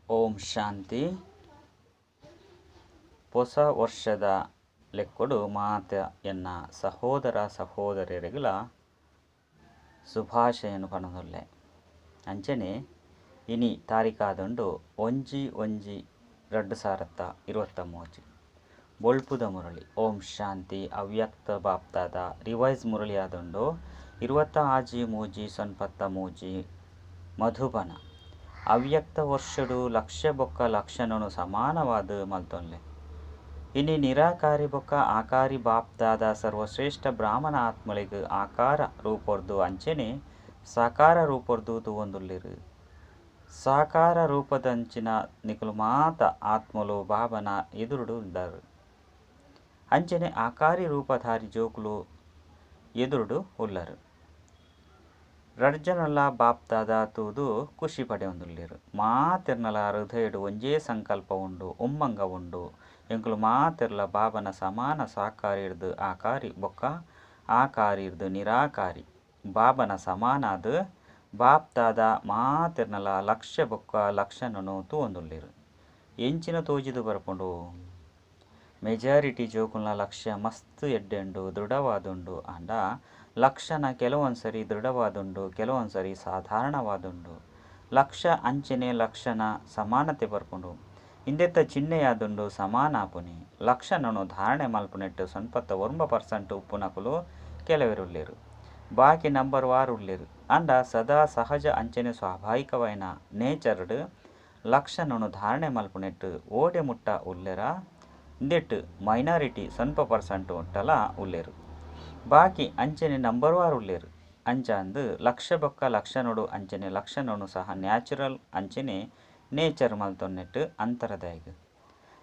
ಓಂ ಶಾಂತಿ. ಪೊಸ ವರ್ಷದ ಲೆಕ್ಕೊಡು ಮಾತ ಎನ್ನ ಸಹೋದರ ಸಹೋದರಿಯರೆಗ್ಲ ಶುಭಾಶಯನು ಪನೊಂದುಲ್ಲೆ. ಅಂಚನೆ ಇನಿ ತಾರೀಕಾದುಂಡು 1-1-2023. ಬೊಳ್ಪುದ ಮುರಳಿ ಓಂ ಶಾಂತಿ. ಅವ್ಯಕ್ತ ಬಾಪ್ತಾದ ರಿವೈಸ್ ಮುರಳಿ ಆದುಂಡು 26-3-93 ಮಧುಬನ. ಅವ್ಯಕ್ತ ವರ್ಷಡು ಲಕ್ಷ್ಯ ಬೊಕ್ಕ ಲಕ್ಷಣನು ಸಮಾನವಾದ ಮಲ್ತೊನ್ಲೆ. ಇನಿ ನಿರಾಕಾರಿ ಬೊಕ್ಕ ಆಕಾರಿ ಬಾಪ್ತಾದ ಸರ್ವಶ್ರೇಷ್ಠ ಬ್ರಾಹ್ಮಣ ಆತ್ಮಳಿಗೆ ಆಕಾರ ರೂಪೊರ್ದು ಅಂಚನೆ ಸಾಕಾರ ರೂಪೊರ್ದು ತೂವೊಂದುಲ್ಲೆರ್. ಸಾಕಾರ ರೂಪದಂಚಿನ ನಿಕುಲು ಮಾತ ಆತ್ಮಲು ಬಾಬನ ಎದುರುಡು ಉಲ್ಲರ್. ಅಂಚನೆ ಆಕಾರಿ ರೂಪಧಾರಿ ಜೋಕುಲು ಎದುರುಡು ಉಲ್ಲರ್. ರಡ್ಜನಲ ಬಾಪ್ತಾದ ತೂದು ಖುಷಿ ಪಡೆಯೊಂದುಲ್ಲೆರ್. ಮಾತೆರ್ನಲ ಹೃದಯಡು ಒಂಜೇ ಸಂಕಲ್ಪ ಉಂಡು, ಉಮ್ಮಂಗ ಉಂಡು. ಎಂಕುಲು ಮಾತೆರ್ಲ ಬಾಬನ ಸಮಾನ ಸಾಕಾರಿರ್ದು ಆಕಾರಿ ಬೊಕ್ಕ ಆಕಾರಿರ್ದು ನಿರಾಕಾರಿ ಬಾಬನ ಸಮಾನಾದ ಬಾಪ್ತಾದ ಮಾತೆರ್ನಲ ಲಕ್ಷ್ಯ ಬೊಕ್ಕ ಲಕ್ಷಣನು ತೂವೊಂದುಲ್ಲೆರ್. ಎಂಚಿನ ತೋಜಿದು ಬರ್ಪುಂಡು. ಮೆಜಾರಿಟಿ ಜೋಕುಲ್ನ ಲಕ್ಷ್ಯ ಮಸ್ತ್ ಎಡ್ಡೆಂಡು, ದೃಢವಾದುಂಡು. ಆಂಡ ಲಕ್ಷಣ ಕೆಲವೊಂದ್ಸರಿ ದೃಢವಾದುಂಡು, ಕೆಲವೊಂದ್ಸರಿ ಸಾಧಾರಣವಾದುಂಡು. ಲಕ್ಷ್ಯ ಅಂಚನೆ ಲಕ್ಷಣ ಸಮಾನತೆ ಬರ್ಪುಂಡು. ಇಂದೆತ್ತ ಚಿಹ್ನೆಯಾದುಂಡು ಸಮಾನಾಪುನಿ. ಲಕ್ಷಣನು ಧಾರಣೆ ಮಲ್ಪುನೆಟ್ 99% ಉಪ್ಪುನಕುಲು ಕೆಲವೆರುಲ್ಲೆರ್, ಬಾಕಿ ನಂಬರ್ ವಾರ್ ಉಲ್ಲೆರ್. ಆಂಡ ಸದಾ ಸಹಜ ಅಂಚನೆ ಸ್ವಾಭಾವಿಕವಾಯಿನ ನೇಚರ್ಡ್ ಲಕ್ಷಣನು ಧಾರಣೆ ಮಲ್ಪುನೆಟ್ ಓಡೆ ಮುಟ್ಟ ಉಲ್ಲೆರ ಇಂದೆಟ್ ಮೈನಾರಿಟಿ 0% ಮುಟ್ಟಲ ಉಲ್ಲೆರ್, ಬಾಕಿ ಅಂಚನೆ ನಂಬರ್ ವಾರ್ ಉಲ್ಲೆರ್. ಅಂಚಾಂದ್ ಲಕ್ಷ್ಯ ಬೊಕ್ಕ ಲಕ್ಷಣಡು ಅಂಚನೆ ಲಕ್ಷಣನು ಸಹ ನ್ಯಾಚುರಲ್ ಅಂಚನೆ ನೇಚರ್ ಮಲ್ತೊನ್ನೆಟ್ ಅಂತರದಾಯಗ್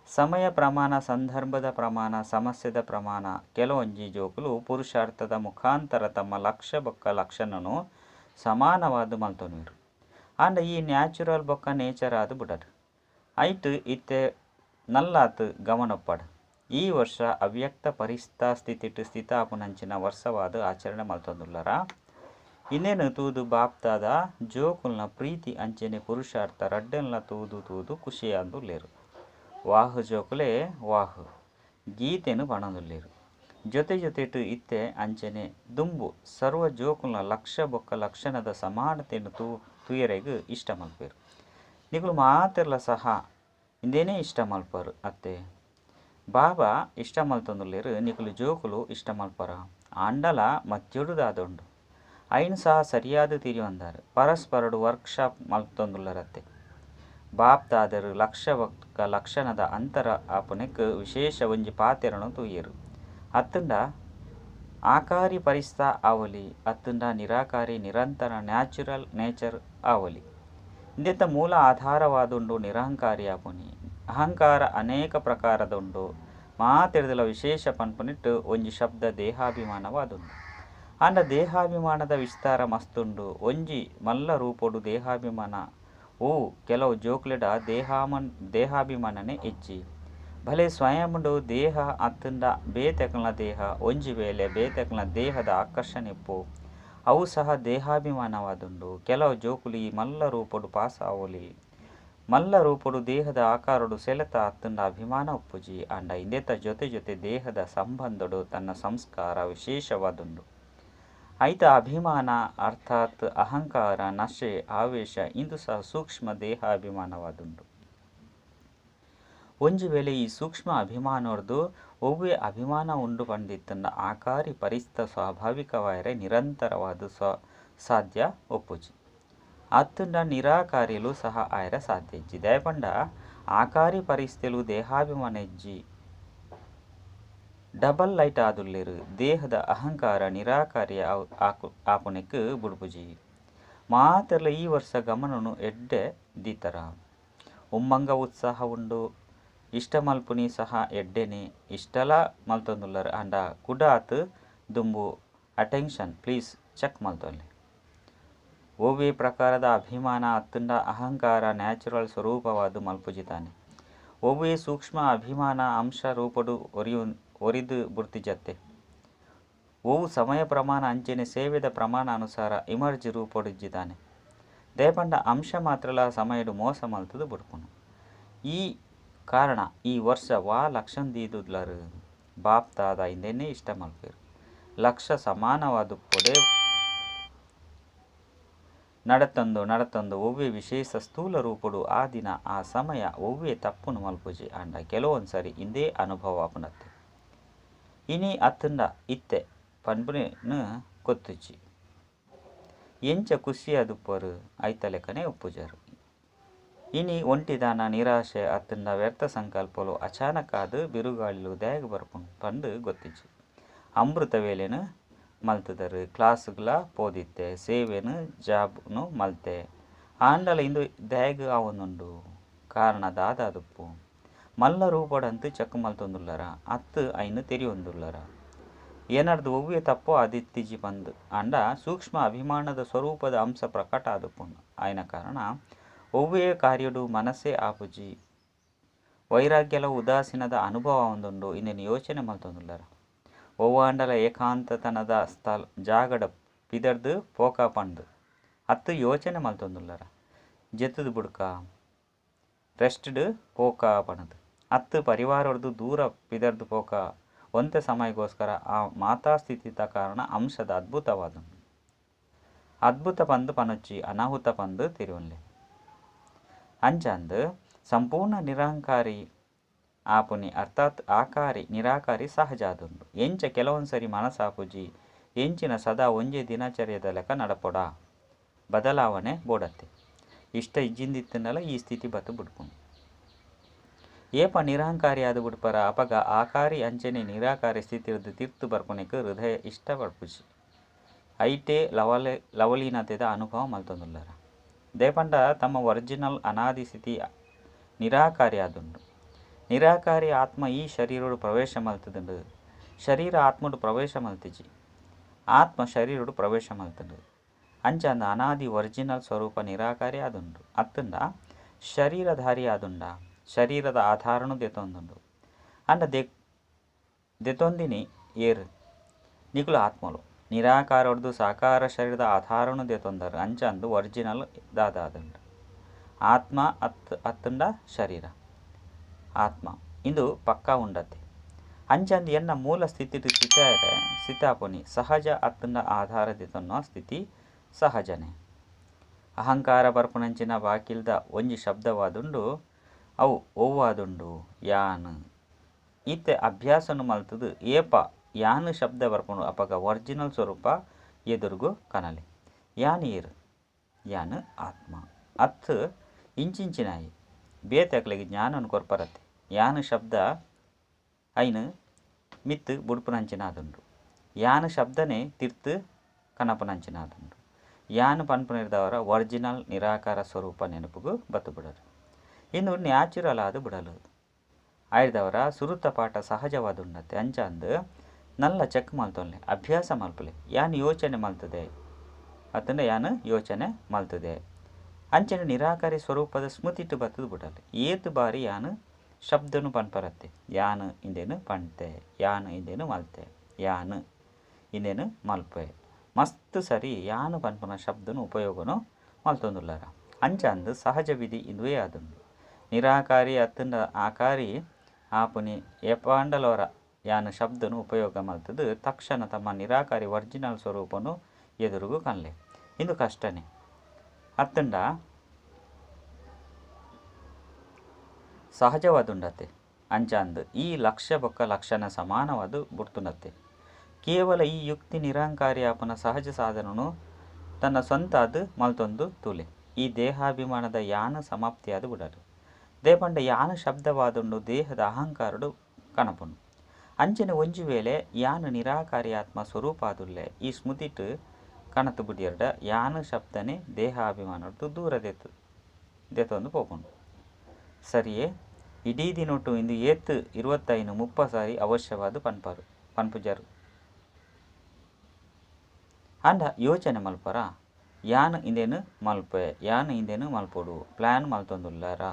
ಸಮಯ ಪ್ರಮಾಣ, ಸಂದರ್ಭದ ಪ್ರಮಾಣ, ಸಮಸ್ಯೆದ ಪ್ರಮಾಣ ಕೆಲವೊಂಜಿ ಜೋಕುಲು ಪುರುಷಾರ್ಥದ ಮುಖಾಂತರ ತಮ್ಮ ಲಕ್ಷ್ಯ ಬೊಕ್ಕ ಲಕ್ಷಣನು ಸಮಾನವಾದ ಮಲ್ತೊನ್ವೆರ್. ಆಂಡ ಈ ನ್ಯಾಚುರಲ್ ಬೊಕ್ಕ ನೇಚರ್ ಆದ್ ಬುಡಡ್. ಐಟ್ ಇತ್ತೆ ನಲ್ಲಾತ್ ಗಮನೊಪ್ಪಡ್. ಈ ವರ್ಷ ಅವ್ಯಕ್ತ ಪರಿಸ್ಥಾ ಸ್ಥಿತಿಟ್ ಸ್ಥಿತಾಪುನಂಚಿನ ವರ್ಷವಾದ ಆಚರಣೆ ಮಲ್ತೊಂದುಲ್ಲರ. ಇಂದೇನು ತೂದು ಬಾಪ್ತಾದ ಜೋಕುಲ್ನ ಪ್ರೀತಿ ಅಂಚನೆ ಪುರುಷಾರ್ಥ ರಡ್ಡೆಲ್ನ ತೂದು ತೂದು ಖುಷಿಯಾಂದುಲ್ಲೆರ್. ವಾಹ್ ಜೋಕುಲೆ ವಾಹ್ ಗೀತೆನು ಪಣೊಂದುಲ್ಲೆರ್. ಜೊತೆ ಜೊತೆಟ್ ಇತ್ತೆ ಅಂಚನೆ ದುಂಬು ಸರ್ವ ಜೋಕುಲ್ನ ಲಕ್ಷ್ಯ ಬೊಕ್ಕ ಲಕ್ಷಣದ ಸಮಾನತೆಯನ್ನು ತೂಯರೆಗ್ ಇಷ್ಟ ಮಲ್ಪೆರ್. ನಿಕುಲು ಮಾತೆರ್ಲ ಸಹ ಇಂದೇನೇ ಇಷ್ಟ ಮಲ್ಪರು ಅತ್ತೆ. ಬಾಬಾ ಇಷ್ಟ ಮಲ್ತೊಂದುಲ್ಲೆರ್, ನಿಕುಲು ಜೋಕುಲು ಇಷ್ಟ ಮಲ್ಪರ. ಆಂಡಲ ಮಧ್ಯೊಡು ದಾದುಂಡು ಐನ್ ಸಹ ಸರಿಯಾದ ತಿರಿಯೊಂದಾರ್. ಪರಸ್ಪರಡು ವರ್ಕ್ಶಾಪ್ ಮಲ್ತೊಂದುಲ್ಲರತ್ತೆ. ಬಾಪ್ತಾದರು ಲಕ್ಷ್ಯ ಬೊಕ್ಕ ಲಕ್ಷಣದ ಅಂತರ ಆಪುನೆಕ್ ವಿಶೇಷ ಒಂಜಿ ಪಾತೆರನು ತೂಯೆರು. ಅತ್ತುಂಡ ಆಕಾರಿ ಪರಿಸ್ತಾ ಆವಲಿ, ಅತ್ತುಂಡ ನಿರಾಕಾರಿ ನಿರಂತರ ನ್ಯಾಚುರಲ್ ನೇಚರ್ ಆವಲಿ. ಇಂದೆತ್ತ ಮೂಲ ಆಧಾರವಾದುಂಡು ನಿರಹಂಕಾರಿ ಆಪುನಿ. ಅಹಂಕಾರ ಅನೇಕ ಪ್ರಕಾರದುಂಡು. ಮಾತೆರ್ದಲ ವಿಶೇಷ ಪನ್ಪುನಿಟ್ಟು ಒಂಜಿ ಶಬ್ದ ದೇಹಾಭಿಮಾನವಾದುಂಡು. ಆಂಡ ದೇಹಾಭಿಮಾನದ ವಿಸ್ತಾರ ಮಸ್ತುಂಡು. ಒಂಜಿ ಮಲ್ಲ ರೂಪೊಡು ದೇಹಾಭಿಮಾನ ಓ ಕೆಲವು ಜೋಕ್ಲೆಡ ದೇಹಾಭಿಮಾನನೆ ಇಜ್ಜಿ. ಭಲೆ ಸ್ವಯಂಡು ದೇಹ ಅತ್ತುಂಡ ಬೇತೆಕಲ್ನ ದೇಹ, ಒಂಜಿ ವೇಳೆ ಬೇತೆಕಲ್ನ ದೇಹದ ಆಕರ್ಷಣೆ ಇಪ್ಪು, ಅವು ಸಹ ದೇಹಾಭಿಮಾನವಾದುಂಡು. ಕೆಲವು ಜೋಕುಲು ಈ ಮಲ್ಲ ರೂಪೊಡು ಪಾಸ್ ಆವೊಲಿ. ಮಲ್ಲ ರೂಪೊಡು ದೇಹದ ಆಕಾರೊಡು ಸೆಳೆತ ಅತ್ತುಂಡ ಅಭಿಮಾನ ಉಪ್ಪುಜಿ. ಆಂಡ ಇಂದೆತ ಜೊತೆ ಜೊತೆ ದೇಹದ ಸಂಬಂಧಡು ತನ್ನ ಸಂಸ್ಕಾರ ವಿಶೇಷವಾದುಂಡು. ಐತ ಅಭಿಮಾನ ಅರ್ಥಾತ್ ಅಹಂಕಾರ, ನಶೆ, ಆವೇಶ ಇಂದು ಸಹ ಸೂಕ್ಷ್ಮ ದೇಹಾಭಿಮಾನವಾದುಂಡು. ಒಂಜಿ ವೇಳೆ ಈ ಸೂಕ್ಷ್ಮ ಅಭಿಮಾನೋರ್ದು ಒವ್ವೆ ಅಭಿಮಾನ ಉಂಡು ಪಂಡಿತ್ತಂಡ ಆಕಾರಿ ಪರಿಸ್ತ ಸ್ವಾಭಾವಿಕವಾಯರೆ ನಿರಂತರವಾದ ಸಾಧ್ಯ ಒಪ್ಪುಜಿ. ಅತ್ತುಂಡ ನಿರಾಕಾರಿಲು ಸಹ ಆಯರ ಸಾಧ್ಯ ಇಜ್ಜಿ. ದಯಪಂಡ ಆಕಾರಿ ಪರಿಸ್ಥಿತಿಲು ದೇಹಾಭಿಮಾನ ಇಜ್ಜಿ, ಡಬಲ್ ಲೈಟ್ ಆದುಲ್ಲೆರ್. ದೇಹದ ಅಹಂಕಾರ ನಿರಾಕಾರಿ ಆಪುನೆಕ್ ಬುಡ್ಪುಜಿ. ಮಾತೆರ್ಲ ಈ ವರ್ಷ ಗಮನನು ಎಡ್ಡೆ ದೀತರ. ಉಮ್ಮಂಗ ಉತ್ಸಾಹ ಉಂಡು, ಇಷ್ಟ ಮಲ್ಪುನಿ ಸಹ ಎಡ್ಡೆನೆ, ಇಷ್ಟಲ ಮಲ್ತೊಂದುಲ್ಲರ್. ಆಂಡ ಕುಡಾತ್ ದುಂಬು ಅಟೆನ್ಷನ್ ಪ್ಲೀಸ್ ಚೆಕ್ ಮಲ್ತೊನ್ಲೆ. ಒವ್ವೆ ಪ್ರಕಾರದ ಅಭಿಮಾನ ಅತ್ತುಂಡ ಅಹಂಕಾರ ನ್ಯಾಚುರಲ್ ಸ್ವರೂಪವಾದ ಮಲ್ಪುಜಿತಾನೆ. ಒವ್ವೆ ಸೂಕ್ಷ್ಮ ಅಭಿಮಾನ ಅಂಶ ರೂಪಡು ಒರಿದು ಬುಡ್ತಿಜತ್ತೆ. ಒವು ಸಮಯ ಪ್ರಮಾಣ ಅಂಚನೆ ಸೇವೆದ ಪ್ರಮಾಣ ಅನುಸಾರ ಇಮರ್ಜಿ ರೂಪೊಡಿಜ್ಜಿತಾನೆ. ದೇಪಂಡ ಅಂಶ ಮಾತ್ರಲ ಸಮಯಡು ಮೋಸ ಮಲ್ತದು ಬುಡ್ಪುನು. ಈ ಕಾರಣ ಈ ವರ್ಷ ವಾ ಲಕ್ಷಣ ದೀದುಲ್ಲರು ಬಾಪ್ ದಾದಾ ಇಂದೆನ್ನೇ ಇಷ್ಟ ಮಲ್ಪೇರು. ಲಕ್ಷ ಸಮಾನವಾದುಪ್ಪೊಡೆ ನಡತಂದು ನಡತಂದು ಒವ್ವೆ ವಿಶೇಷ ಸ್ಥೂಲ ರೂಪಡು ಆ ದಿನ ಆ ಸಮಯ ಒವ್ವೆ ತಪ್ಪುನು ಮಲ್ಪುಜಿ ಆಂಡ ಕೆಲವೊಂದು ಸರಿ ಇಂದೇ ಅನುಭವ ಆಪುನತ್ತೆ. ಇನಿ ಅತ್ತುಂಡ ಇತ್ತೆ ಪನ್ಪುನೇನು ಗೊತ್ತುಜ್ಜಿ. ಎಂಚ ಖುಷಿಯಾದುಪ್ಪರು ಐತಲೆಕನೆ ಉಪ್ಪುಜರು. ಇನಿ ಒಂಟಿದಾನ ನಿರಾಶೆ ಅತ್ತುಂಡ ವ್ಯರ್ಥ ಸಂಕಲ್ಪಲು ಅಚಾನಕಾದ ಬಿರುಗಾಳಿಲು ದಾಯೆಗ್ ಬರ್ಪುಂಡು ಪಂದ್ ಗೊತ್ತಿಜ್ಜಿ. ಅಮೃತ ವೇಳೆನು ಮಲ್ತದರು ಕ್ಲಾಸ್ಗ್ಲ ಪೋದಿತ್ತೆ ಸೇವೆನು ಜಾಬ್ನು ಮಲ್ತೆ ಆಂಡಲ ಇಂದು ದಾಯೆಗ್ ಆವೊಂದುಂಡು ಕಾರಣ ದಾದಾದುಪ್ಪು ಮಲ್ಲ ರೂಪಡಂತು ಚೆಕ್ ಮಲ್ತೊಂದುಲ್ಲರ ಅತ್ತು ಐನು ತೆರಿಯೊಂದುಲ್ಲರ ಏನರ್ದು ಒವ್ವೆ ತಪ್ಪು ಆದಿತ್ತಿಜಿ ಪಂದ್ ಆಂಡ ಸೂಕ್ಷ್ಮ ಅಭಿಮಾನದ ಸ್ವರೂಪದ ಅಂಶ ಪ್ರಕಟ ಆದುಪ್ಪುಂಡು. ಆಯ್ನ ಕಾರಣ ಒವ್ವೆ ಕಾರ್ಯಡು ಮನಸ್ಸೇ ಆಪುಜಿ ವೈರಾಗ್ಯಲ ಉದಾಸೀನದ ಅನುಭವ ಆವೊಂದುಂಡು ಇಂದೆನ್ ಯೋಚನೆ ಮಲ್ತೊಂದುಲ್ಲರ. ಒವ್ವಾಂಡಲ ಏಕಾಂತತನದ ಸ್ಥಳ ಜಾಗಡ ಪಿದರ್ದು ಪೋಕ ಪಂದ್ ಅತ್ತು ಯೋಚನೆ ಮಲ್ತೊಂದುಲ್ಲರ. ಜೆತ್ತುದು ಬುಡ್ಕ ರೆಸ್ಟ್ಡ್ ಪೋಕ ಪಣದು ಅತ್ತು ಪರಿವಾರೊಡ್ದು ದೂರ ಪಿದರ್ದು ಪೋಕ ಒಂತೆ ಸಮಯಗೋಸ್ಕರ ಆ ಮಾತಾ ಸ್ಥಿತಿತ ಕಾರಣ ಅಂಶದ ಅದ್ಭುತವಾದುಂಡು. ಅದ್ಭುತ ಪಂದ್ ಪನೊಚ್ಚಿ ಅನಾಹುತ ಪಂದ್ ತೆರಿಯೊನ್ಲೆ. ಅಂಚಾಂದ್ ಸಂಪೂರ್ಣ ನಿರಹಂಕಾರಿ ಆಪುನಿ ಅರ್ಥಾತ್ ಆಕಾರಿ ನಿರಾಕಾರಿ ಸಹಜ ಆದುಂಡು. ಎಂಚ ಕೆಲವೊಂದು ಸರಿ ಮನಸ್ಸಾಪುಜಿ ಎಂಚಿನ ಸದಾ ಒಂಜೇ ದಿನಚರ್ಯದ ಲೆಕ್ಕ ನಡಪೊಡ ಬದಲಾವಣೆ ಬೋಡತ್ತೆ. ಇಷ್ಟ ಇಜ್ಜಿಂದಿತ್ತುಂಡಲ ಈ ಸ್ಥಿತಿ ಬತ್ತು ಬುಡ್ಪುಂಡು. ಏಪ ನಿರಹಂಕಾರಿ ಆದು ಬುಡ್ಪರ ಅಪಗ ಆಕಾರಿ ಅಂಚನೆ ನಿರಾಕಾರಿ ಸ್ಥಿತಿರ್ದು ತಿರ್ತು ಬರ್ಪುನೆಕ್ ಹೃದಯ ಇಷ್ಟ ಪಡ್ಪುಜಿ. ಐಟೆ ಲವಲೀನತೆದ ಅನುಭವ ಮಲ್ತೊಂದುಲ್ಲರ. ದೇಪಂಡ ತಮ್ಮ ಒರಿಜಿನಲ್ ಅನಾದಿ ಸ್ಥಿತಿ ನಿರಾಕಾರಿ ಆದುಂಡು. ನಿರಾಕಾರಿ ಆತ್ಮ ಈ ಶರೀರಡು ಪ್ರವೇಶ ಮಲ್ತದುಂಡು. ಶರೀರ ಆತ್ಮಡು ಪ್ರವೇಶ ಮಲ್ತಿಜಿ. ಆತ್ಮ ಶರೀರಡು ಪ್ರವೇಶ ಮಲ್ತುಂಡು. ಅಂಚಾಂದ ಅನಾದಿ ಒರಿಜಿನಲ್ ಸ್ವರೂಪ ನಿರಾಕಾರಿ ಆದುಂಡು. ಅತ್ತುಂಡ ಶರೀರಧಾರಿ ಆದುಂಡ ಶರೀರದ ಆಧಾರನು ದೆತೊಂದುಂಡು. ಅಂಡ ದೆತೊಂದಿನಿ ಏರ್ ನಿಕುಲು ಆತ್ಮಲು ನಿರಾಕಾರೊಡ್ದು ಸಾಕಾರ ಶರೀರದ ಆಧಾರನು ದೆತೊಂದರು. ಅಂಚಾಂದು ಒರಿಜಿನಲ್ ದಾದಾದುಂಡು ಆತ್ಮ ಅತ್ತುಂಡ ಶರೀರ ಆತ್ಮ ಇಂದು ಪಕ್ಕಾ ಉಂಡತೆ. ಅಂಚಾಂದು ಎನ್ನ ಮೂಲ ಸ್ಥಿತಿ ಸ್ಥಿತಾಪುನಿ ಸಹಜ ಅತ್ತುಂಡ ಆಧಾರ ದೆತೊನ್ನ ಸ್ಥಿತಿ ಸಹಜನೆ. ಅಹಂಕಾರ ಬರ್ಪುನಂಚಿನ ಬಾಕಿಲ್ದ ಒಂಜಿ ಶಬ್ದವಾದುಂಡು ಅವು ಒವ್ವಾದುಂಡು ಯಾನ್ ಇತ್ತೆ ಅಭ್ಯಾಸನು ಮಲ್ತದು ಏಪ ಯಾನ್ ಶಬ್ದ ಬರ್ಪುಂಡು ಅಪಗ ಒರಿಜಿನಲ್ ಸ್ವರೂಪ ಎದುರುಗು ಕನಲೆ. ಯಾನ್ ಏರ್ ಯಾನ್ ಆತ್ಮ ಅತ್ತು ಇಂಚಿಂಚಿನಾಯಿ ಬೇತೆಕ್ಲೆಗ್ ಜ್ಞಾನನು ಕೊರ್ಪರತ್ತೆ. ಯಾನ್ ಶಬ್ದ ಐನು ಮಿತ್ತು ಬುಡ್ಪುನಂಚಿನಾದುಂಡು. ಯಾನ್ ಶಬ್ದನೆ ತಿರ್ತು ಕನಪುನಂಚಿನಾದುಂಡು. ಯಾನ್ ಪನ್ಪುನಿರ್ದವರ ಒರಿಜಿನಲ್ ನಿರಾಕಾರ ಸ್ವರೂಪ ನೆನಪುಗು ಬತ್ತು ಬಿಡರು. ಇನ್ನು ನ್ಯಾಚುರಲ್ ಆದು ಬಿಡಲು ಆಯ್ದವರ ಸುರುತ ಪಾಠ ಸಹಜವಾದುಂಡತ್ತೆ. ಅಂಚಾಂದು ನಲ್ಲ ಚೆಕ್ ಮಲ್ತೊನ್ಲೆ ಅಭ್ಯಾಸ ಮಲ್ಪಲೆ. ಯಾನ್ ಯೋಚನೆ ಮಲ್ತದೆ ಅತ್ತಂಡ ಯಾನ್ ಯೋಚನೆ ಮಲ್ತದೆ ಅಂಚನೆ ನಿರಾಕಾರಿ ಸ್ವರೂಪದ ಸ್ಮೃತಿಟ್ಟು ಬತ್ತದು ಬಿಡಲು. ಏತು ಬಾರಿ ಯಾನ್ ಶಬ್ದನು ಪನ್ಪರತ್ತೆ. ಯಾನ್ ಇಂದೇನು ಪಂತೆ ಯಾನ್ ಇಂದೇನು ಮಲ್ತೆ ಯಾನ್ ಇಂದೇನು ಮಲ್ಪೆ ಮಸ್ತ್ ಸರಿ ಯಾನ್ ಪನ್ಪುನ ಶಬ್ದನು ಉಪಯೋಗನು ಮಲ್ತೊಂದುಲ್ಲರ. ಅಂಚಾಂದು ಸಹಜ ವಿಧಿ ಇಂದುವೇ ಆದುಂಡು. ನಿರಾಕಾರಿ ಅತ್ತಂಡ ಆಕಾರಿ ಆಪುನಿ ಏಪಾಂಡಲೋರ ಯಾನ್ ಶಬ್ದನು ಉಪಯೋಗ ಮಲ್ತದು ತಕ್ಷಣ ತಮ್ಮ ನಿರಾಕಾರಿ ಒರಿಜಿನಲ್ ಸ್ವರೂಪನು ಎದುರುಗು ಕನ್ಲೆ. ಇಂದು ಕಷ್ಟನೇ ಅತ್ತಂಡ ಸಹಜವಾದುಂಡತೆ. ಅಂಚಾಂದು ಈ ಲಕ್ಷ್ಯ ಬೊಕ್ಕ ಲಕ್ಷಣ ಸಮಾನವಾದ ಬುಡ್ತುಂಡತೆ. ಕೇವಲ ಈ ಯುಕ್ತಿ ನಿರಹಂಕಾರಿ ಆಪುನ ಸಹಜ ಸಾಧನನು ತನ್ನ ಸ್ವಂತ ಅದು ಮಲ್ತೊಂದು ತೂಲೆ. ಈ ದೇಹಾಭಿಮಾನದ ಯಾನ ಸಮಾಪ್ತಿಯಾದ ಬಿಡದು. ದೇಪಂಡ ಯಾನ ಶಬ್ದವಾದುಂಡು ದೇಹದ ಅಹಂಕಾರಡು ಕಣಪುಂಡು. ಅಂಚನೆ ಒಂಜಿ ವೇಳೆ ಯಾನ ನಿರಾಕಾರಿ ಆತ್ಮ ಸ್ವರೂಪ ಆದುಲ್ಲೆ ಈ ಸ್ಮೃತಿಟ್ ಕಣತು ಬುಡಿಯರ್ಡ ಯಾನ ಶಬ್ದನೆ ದೇಹಾಭಿಮಾನದ್ದು ದೂರ ದೆತೊಂದು ಪೋಪುಂಡು. ಸರಿಯೇ ಇಡೀ ದಿನೊಟ್ಟು ಇಂದು ಏತ್ 25 30 ಸಾರಿ ಅವಶ್ಯವಾದ ಪನ್ಪುಜರು. ಅಂಡ ಯೋಚನೆ ಮಲ್ಪರ ಯಾನ್ ಇಂದೇನು ಮಲ್ಪೆ ಯಾನ್ ಇಂದೇನು ಮಲ್ಪೊಡು ಪ್ಲಾನ್ ಮಲ್ತೊಂದುಲ್ಲರ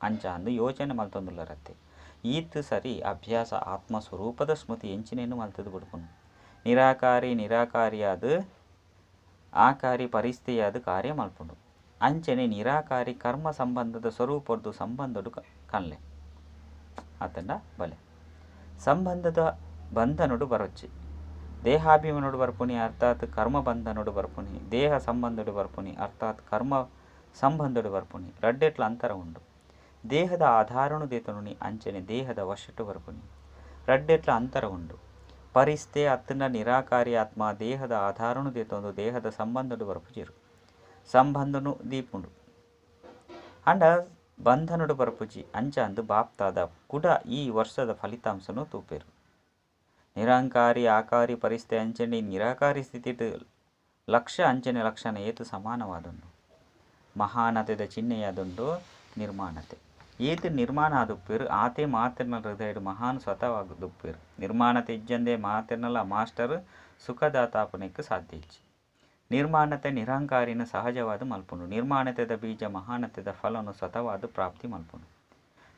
ಅಂಚಾಂದು ಯೋಚನೆ ಮಲ್ತೊಂದುಲ್ಲರತ್ತೆ. ಈತ್ ಸರಿ ಅಭ್ಯಾಸ ಆತ್ಮಸ್ವರೂಪದ ಸ್ಮೃತಿ ಎಂಚಿನೇನು ಮಲ್ತದು ಬಿಡ್ಪುಂಡು. ನಿರಾಕಾರಿ ನಿರಾಕಾರಿಯಾದ ಆಕಾರಿ ಪರಿಸ್ಥಿತಿಯಾದ ಕಾರ್ಯ ಮಲ್ಪುಂಡು. ಅಂಚನೆ ನಿರಾಕಾರಿ ಕರ್ಮ ಸಂಬಂಧದ ಸ್ವರೂಪದ್ದು ಸಂಬಂಧಡು ಕನ್ಲೆ ಆತಂಡ ಬಲೆ ಸಂಬಂಧದ ಬಂಧನೊಡು ಬರೊಚ್ಚಿ ದೇಹಾಭಿಮಾನೋಡು ಬರ್ಪುನಿ ಅರ್ಥಾತ್ ಕರ್ಮ ಬಂಧನೋಡು ಬರ್ಪುನಿ ದೇಹ ಸಂಬಂಧಡು ಬರ್ಪುನಿ ಅರ್ಥಾತ್ ಕರ್ಮ ಸಂಬಂಧಡು ಬರ್ಪುನಿ ರಡ್ಡೆಟ್ಲ ಅಂತರ ಉಂಡು. ದೇಹದ ಆಧಾರನು ದೇತನುನಿ ಅಂಚನೆ ದೇಹದ ವಶಟ್ಟು ಬರ್ಪುನಿ ರಡ್ಡೆಟ್ಲ ಅಂತರ ಉಂಡು. ಪರಿಸ್ಥೆ ಅತ್ತನ ನಿರಾಕಾರಿ ಆತ್ಮ ದೇಹದ ಆಧಾರನು ದೇತೊಂದು ದೇಹದ ಸಂಬಂಧಡು ಬರ್ಪುಜಿರು ಸಂಬಂಧನು ದೀಪುಂಡು ಅಂಡ ಬಂಧನಡು ಬರ್ಪುಜಿ ಅಂಚ ಅಂದು ಬಾಪ್ತಾದ ಕುಡ ಈ ವರ್ಷದ ಫಲಿತಾಂಶನು ತೂಪೇರು. ನಿರಂಕಾರಿ ಆಕಾರಿ ಪರಿಸ್ಥೆ ಅಂಚನೆ ನಿರಾಕಾರಿ ಸ್ಥಿತಿ ಲಕ್ಷ ಅಂಚನೆ ಲಕ್ಷಣ ಏತು ಸಮಾನವಾದುಂಡು. ಮಹಾನತೆದ ಚಿಹ್ನೆಯಾದುಂಡು ನಿರ್ಮಾಣತೆ. ಏತು ನಿರ್ಮಾಣ ಆದುಪ್ಪೇರು ಆತೆ ಮಾತಿರ್ನ ಹೃದಯಡು ಮಹಾನ್ ಸ್ವತಃವಾದುಪ್ಪೇರು. ನಿರ್ಮಾಣತೆ ಇಜ್ಜಂದೆ ಮಾತಿರ್ನಲ ಮಾಸ್ಟರ್ ಸುಖದಾತಾಪನೆಕ್ ಸಾಧ್ಯ ಇಜ್ಜಿ. ನಿರ್ಮಾಣತೆ ನಿರಂಕಾರಿನ ಸಹಜವಾದ ಮಲ್ಪುಂಡು. ನಿರ್ಮಾಣತೆದ ಬೀಜ ಮಹಾನತೆದ ಫಲನು ಸ್ವತಃವಾದ ಪ್ರಾಪ್ತಿ ಮಲ್ಪುಂಡು.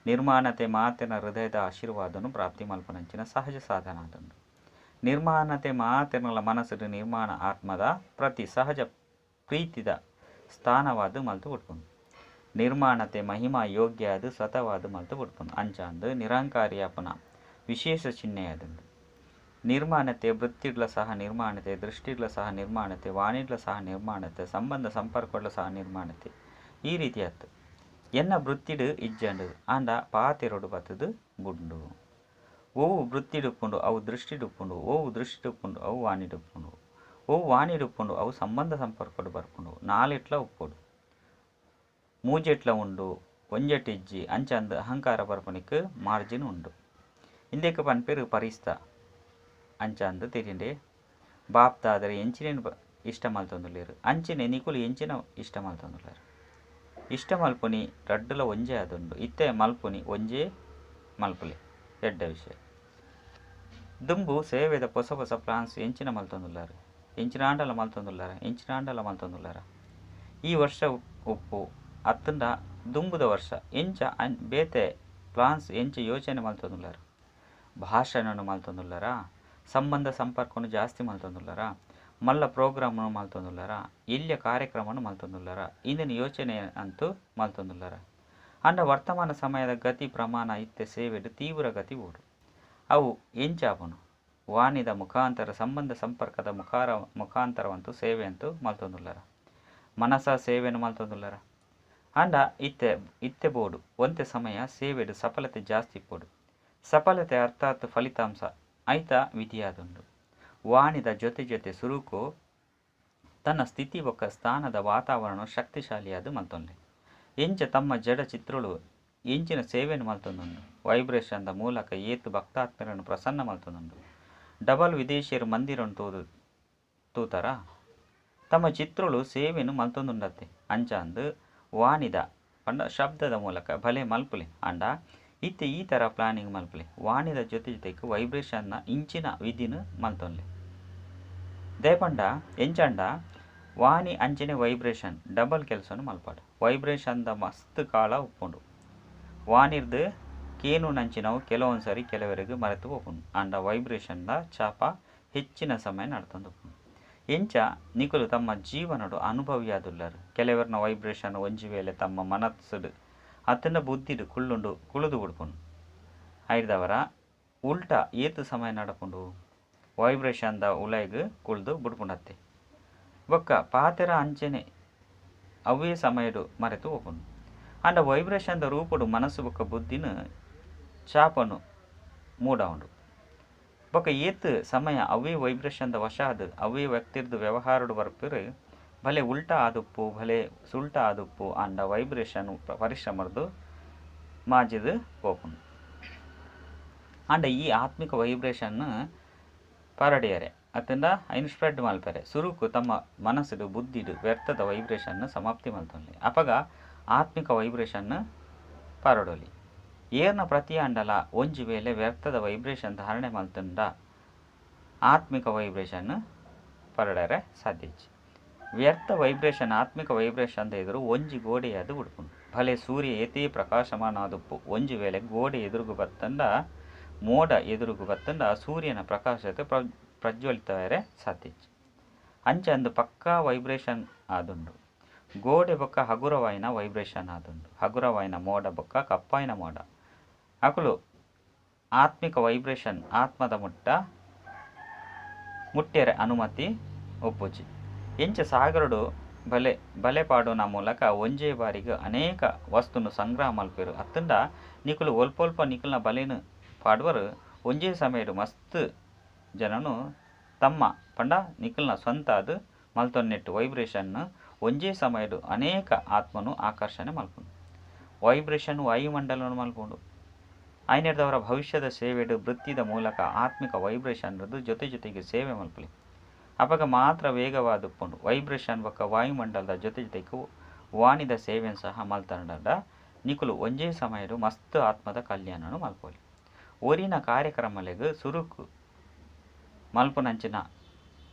ನಿರ್ಮಾಣತೆ ಮಾತಿನ ಹೃದಯದ ಆಶೀರ್ವಾದನು ಪ್ರಾಪ್ತಿ ಮಲ್ಪುನಂಚಿನ ಸಹಜ ಸಾಧನ ಆದುಂಡು. ನಿರ್ಮಾಣತೆ ಮಾತಿರ್ನಲ ಮನಸ್ಸು ನಿರ್ಮಾಣ ಆತ್ಮದ ಪ್ರತಿ ಸಹಜ ಪ್ರೀತಿದ ಸ್ಥಾನವಾದ ಮಲ್ತು ಬಿಡ್ಪುಂಡು. ನಿರ್ಮಾಣತೆ ಮಹಿಮಾ ಯೋಗ್ಯ ಅದು ಸ್ವತಃವಾದ ಮಲ್ತು ಬಿಡ್ಪುಂಡು. ಅಂಚಾಂದು ನಿರಂಕಾರಿಯಾಪನ ವಿಶೇಷ ಚಿಹ್ನೆಯಾದುಂಡು. ನಿರ್ಮಾಣತೆ ವೃತ್ತಿಡ್ಲ ಸಹ ನಿರ್ಮಾಣತೆ, ದೃಷ್ಟಿಡ್ಲ ಸಹ ನಿರ್ಮಾಣತೆ, ವಾಣಿಡ್ಲ ಸಹ ನಿರ್ಮಾಣತೆ, ಸಂಬಂಧ ಸಂಪರ್ಕಡ್ಲ ಸಹ ನಿರ್ಮಾಣತೆ ಈ ರೀತಿ ಆತು. ಎನ್ನ ವೃತ್ತಿಡು ಇಜ್ಜಂಡು ಆಂಡ ಪಾತೆರೊಡು ಬತ್ತದು ಬುಂಡು. ಓವು ವೃತ್ತಿಡುಪ್ಪುಂಡು ಅವು ದೃಷ್ಟಿಡುಪ್ಪುಂಡು, ಓವು ದೃಷ್ಟಿಡುಪ್ಪುಂಡು ಅವು ವಾಣಿಡುಪ್ಪುಂಡು, ಓವು ವಾಣಿಡುಪ್ಪುಂಡು ಅವು ಸಂಬಂಧ ಸಂಪರ್ಕಡು ಬರ್ಪುಂಡು. ನಾಲೆಟ್ಲ ಉಪ್ಪುಡು ಮೂಜೆಟ್ಲ ಉಂಡು ಒಂಜೆಟ್ಟಿಜ್ಜಿ ಅಂಚಂದು ಅಹಂಕಾರ ಬರ್ಪುನಿಕ್ ಮಾರ್ಜಿನ್ ಉಂಡು. ಇಂದೆಕ್ ಪನ್ಪೇರು ಪರಿಸ್ತ ಅಂಚಂದು ತಿರಿಂಡೆ. ಬಾಪ್ತಾದರೆ ಎಂಚಿನೇನು ಇಷ್ಟ ಮಲ್ತೊಂದುಲ್ಲೇರು ಅಂಚಿನೆ ನಿಕುಲು ಎಂಚಿನ ಇಷ್ಟ ಮಲ್ತೊಂದುಲ್ಲೇರು. ಇಷ್ಟ ಮಲ್ಪುನಿ ರಡ್ಡುಲ ಒಂಜೇ ಆದುಂಡು. ಇತ್ತೆ ಮಲ್ಪುನಿ ಒಂಜೇ ಮಲ್ಪುಲೆ ಎಡ್ಡ ವಿಷಯ. ದುಂಬು ಸೇವೆದ ಹೊಸ ಹೊಸ ಪ್ಲಾನ್ಸ್ ಎಂಚಿನ ಮಲ್ತೊಂದುಲ್ಲಾರು ಎಂಚಿನಾಂಡಲ ಮಲ್ತೊಂದುಲ್ಲಾರ ಎಂಚಿನಾಂಡಲ ಮಲ್ತೊಂದುಲ್ಲಾರ. ಈ ವರ್ಷ ಉಪ್ಪು ಅತ್ತಂಡ ದುಂಬುದ ವರ್ಷ ಎಂಚ ಬೇತೆ ಪ್ಲಾನ್ಸ್ ಎಂಚ ಯೋಚನೆ ಮಲ್ತೊಂದುಲ್ಲಾರು. ಭಾಷಣನು ಮಲ್ತೊಂದುಲ್ಲಾರ, ಸಂಬಂಧ ಸಂಪರ್ಕನು ಜಾಸ್ತಿ ಮಲ್ತೊಂದುಲ್ಲಾರ, ಮಲ್ಲ ಪ್ರೋಗ್ರಾಮ್ನು ಮಲ್ತೊಂದುಲ್ಲಾರ, ಎಲ್ಯ ಕಾರ್ಯಕ್ರಮನು ಮಲ್ತೊಂದುಲ್ಲಾರ, ಇಂದಿನ ಯೋಚನೆ ಅಂತೂ ಮಲ್ತೊಂದುಲ್ಲಾರ. ಅಂಡ ವರ್ತಮಾನ ಸಮಯದ ಗತಿ ಪ್ರಮಾಣ ಇತ್ತೆ ಸೇವೆಡು ತೀವ್ರ ಗತಿ ಓಡು. ಅವು ಎಂಚಾಪುನು ವಾಣಿದ ಮುಖಾಂತರ ಸಂಬಂಧ ಸಂಪರ್ಕದ ಮುಖಾಂತರವಂತೂ ಸೇವೆ ಅಂತೂ ಮಲ್ತೊಂದುಲ್ಲಾರ, ಮನಸ ಸೇವೆನು ಮಲ್ತೊಂದುಲ್ಲಾರ. ಅಂಡ ಇತ್ತೆ ಇತ್ತೆ ಬೋಡು ಒಂತೆ ಸಮಯ ಸೇವೆಡು ಸಫಲತೆ ಜಾಸ್ತಿ ಇಪ್ಪೋಡು. ಸಫಲತೆ ಅರ್ಥಾತ್ ಫಲಿತಾಂಶ ಐತ ವಿಧಿಯಾದುಂಡು. ವಾಣಿದ ಜೊತೆ ಜೊತೆ ಸುರುಕು ತನ್ನ ಸ್ಥಿತಿ ಬೊಕ್ಕ ಸ್ಥಾನದ ವಾತಾವರಣ ಶಕ್ತಿಶಾಲಿಯಾದ ಮಲ್ತೊಂಡೆ. ಎಂಚ ತಮ್ಮ ಜಡ ಚಿತ್ರಳು ಎಂಚಿನ ಸೇವೆಯನ್ನು ಮಲ್ತೊಂದುಂಡು. ವೈಬ್ರೇಷನ್ದ ಮೂಲಕ ಏತು ಭಕ್ತಾತ್ಮರನ್ನು ಪ್ರಸನ್ನ ಮಲ್ತೊಂದುಂಡು. ಡಬಲ್ ವಿದೇಶಿಯರು ಮಂದಿರನ್ನು ತೂತಾರ ತಮ್ಮ ಚಿತ್ರಳು ಸೇವೆಯನ್ನು ಮಲ್ತೊಂದುಂಡತ್ತೆ. ಅಂಚಾಂದು ವಾಣಿದ ಪಂಡ ಶಬ್ದದ ಮೂಲಕ ಭಲೆ ಮಲ್ಪುಲೆ ಅಂಡ ಇತ್ತೆ ಈ ಥರ ಪ್ಲಾನಿಂಗ್ ಮಲ್ಪುಲೆ. ವಾಣಿದ ಜೊತೆ ಜೊತೆಗೆ ವೈಬ್ರೇಷನ್ನ ಇಂಚಿನ ವಿಧಿನ ಮಲ್ತೊನ್ಲೆ. ದೇಪಂಡ ಎಂಚಂಡ ವಾಣಿ ಅಂಚಿನ ವೈಬ್ರೇಷನ್ ಡಬಲ್ ಕೆಲಸನು ಮಲ್ಪಾಡು. ವೈಬ್ರೇಷನ್ದ ಮಸ್ತ್ ಕಾಲ ಉಪ್ಪುಂಡು. ವಾಣಿರ್ದು ಕೇನು ನಂಚಿನವು ಕೆಲವೊಂದು ಸರಿ ಕೆಲವರಿಗೆ ಮರೆತು ಹೋಗುಂಡು. ಅಂಡ ವೈಬ್ರೇಷನ್ದ ಚಾಪ ಹೆಚ್ಚಿನ ಸಮಯ ನಡ್ತೊಂದು ಉಪ್ಪುಂಡು. ಎಂಚ ನಿಕುಲು ತಮ್ಮ ಜೀವನಡು ಅನುಭವಿಯಾದುಲ್ಲರು. ಕೆಲವರನ್ನ ವೈಬ್ರೇಷನ್ ಒಂಜಿ ವೇಳೆ ತಮ್ಮ ಮನಸ್ಸುಡು ಅತ್ತನ ಬುದ್ಧಿಡು ಕುಳ್ಳುಂಡು ಕುಳಿದು ಬಿಡ್ಪುಂಡು. ಐದವರ ಉಲ್ಟಾ ಏತು ಸಮಯ ನಡಪುಂಡು ವೈಬ್ರೇಷನ್ದ ಉಲೈಗ್ ಕುಳ್ದು ಬಿಡ್ಪುಂಡತ್ತೆ. ಬೊಕ್ಕ ಪಾತೆರ ಅಂಚನೆ ಅವೇ ಸಮಯಡು ಮರೆತು ಹೋಗುಂಡು. ಅಂಡ ವೈಬ್ರೇಷನ್ದ ರೂಪಡು ಮನಸ್ಸು ಬೊಕ್ಕ ಬುದ್ಧಿನ ಚಾಪನು ಮೂಡವುಂಡು. ಬೊಕ್ಕ ಏತು ಸಮಯ ಅವೇ ವೈಬ್ರೇಷನ್ದ ವಶ ಅದು ಅವೇ ವ್ಯಕ್ತಿರ್ದು ವ್ಯವಹಾರಡು ಬರ್ಪಿರು ಭಲೆ ಉಲ್ಟಾ ಆದುಪ್ಪು ಭಲೆ ಸುಲ್ಟಾ ಆದುಪ್ಪು ಅಂಡ ವೈಬ್ರೇಷನ್ ಪರಿಶ್ರಮರ್ದು ಮಾಜಿದು ಪೋಪುಂಡು. ಅಂಡ ಈ ಆತ್ಮಿಕ ವೈಬ್ರೇಷನ್ ಪರಡಿಯರೆ ಅತ್ತಂಡ ಐನ್ ಸ್ಪ್ರೆಡ್ ಮಲ್ಪರೆ ಸುರುಕು ತಮ್ಮ ಮನಸ್ಸುಡು ಬುದ್ಧಿಡು ವ್ಯರ್ಥದ ವೈಬ್ರೇಷನ್ ಸಮಾಪ್ತಿ ಮಲ್ತೊನ್ಲೆ. ಅಪಗ ಆತ್ಮಿಕ ವೈಬ್ರೇಷನ್ ಪರಡೊಲಿ. ಏರ್ನ ಪ್ರತಿ ಅಂಡಲ ಒಂಜಿ ವೇಳೆ ವ್ಯರ್ಥದ ವೈಬ್ರೇಷನ್ ಧಾರಣೆ ಮಲ್ತಂಡ ಆತ್ಮಿಕ ವೈಬ್ರೇಷನ್ ಪರಡರೆ ಸಾಧ್ಯ. ವ್ಯರ್ಥ ವೈಬ್ರೇಷನ್ ಆತ್ಮಿಕ ವೈಬ್ರೇಷನ್ ಎದುರು ಒಂಜಿ ಗೋಡೆಯಾದ ಉಡ್ಪುಂಡು. ಭಲೆ ಸೂರ್ಯ ಏತೇ ಪ್ರಕಾಶಮಾನಾದುಪ್ಪು ಒಂಜಿ ವೇಳೆ ಗೋಡೆ ಎದುರುಗು ಬತ್ತಂಡ ಮೋಡ ಎದುರುಗು ಬತ್ತಂಡ ಸೂರ್ಯನ ಪ್ರಕಾಶತೆ ಪ್ರಜ್ವಲಿತವರೆ ಸಾಧ್ಯ. ಅಂಚ ಅಂದು ಪಕ್ಕಾ ವೈಬ್ರೇಷನ್ ಆದುಂಡು. ಗೋಡೆ ಬೊಕ್ಕ ಹಗುರವಾಯಿನ ವೈಬ್ರೇಷನ್ ಆದುಂಡು. ಹಗುರವಾಯಿನ ಮೋಡ ಬೊಕ್ಕ ಕಪ್ಪಾಯಿನ ಮೋಡ ಅಕುಲು ಆತ್ಮಿಕ ವೈಬ್ರೇಷನ್ ಆತ್ಮದ ಮುಟ್ಟ ಮುಟ್ಟೆರೆ ಅನುಮತಿ ಒಪ್ಪುಜಿ. ಎಂಚ ಸಾಗರಡು ಬಲೆ ಬಲೆ ಪಾಡುನ ಮೂಲಕ ಒಂಜೇ ಬಾರಿಗೆ ಅನೇಕ ವಸ್ತುನು ಸಂಗ್ರಹ ಮಲ್ಪೆರು ಅತ್ತಂಡ ನಿಕುಲು ಒಲ್ಪ ನಿಕುಲ್ನ ಬಲೆನು ಪಾಡುವರು ಒಂಜೇ ಸಮಯಡ್ ಮಸ್ತ್ ಜನನು ತಮ್ಮ ಪಂಡ ನಿಕುಲ್ನ ಸ್ವಂತ ಅದು ಮಲ್ತೊನ್ನೆಟ್ಟು ವೈಬ್ರೇಷನ್ ಒಂಜೇ ಸಮಯಡ್ ಅನೇಕ ಆತ್ಮನು ಆಕರ್ಷಣೆ ಮಲ್ಪುಂಡು. ವೈಬ್ರೇಷನ್ ವಾಯುಮಂಡಲನು ಮಲ್ಪುಂಡು. ಆಯ್ನೆರ್ದವರ ಭವಿಷ್ಯದ ಸೇವೆಡು ವೃತ್ತಿದ ಮೂಲಕ ಆತ್ಮಿಕ ವೈಬ್ರೇಷನ್ ಜೊತೆ ಜೊತೆಗೆ ಸೇವೆ ಮಲ್ಪುಲಿ. ಅಪಗ ಮಾತ್ರ ವೇಗವಾದುಪ್ಪುಂಡು. ವೈಬ್ರೇಷನ್ ಬೊಕ್ಕ ವಾಯುಮಂಡಲದ ಜೊತೆ ಜೊತೆಗೆ ವಾಣಿದ ಸೇವೆನ್ ಸಹ ಮಲ್ತಂಡ ನಿಕುಲು ಒಂಜೇ ಸಮಯಡ್ ಮಸ್ತ್ ಆತ್ಮದ ಕಲ್ಯಾಣನು ಮಲ್ಪೊಲಿ. ಒರಿನ ಕಾರ್ಯಕ್ರಮಲೆಗ್ ಸುರುಕು ಮಲ್ಪುನಂಚಿನ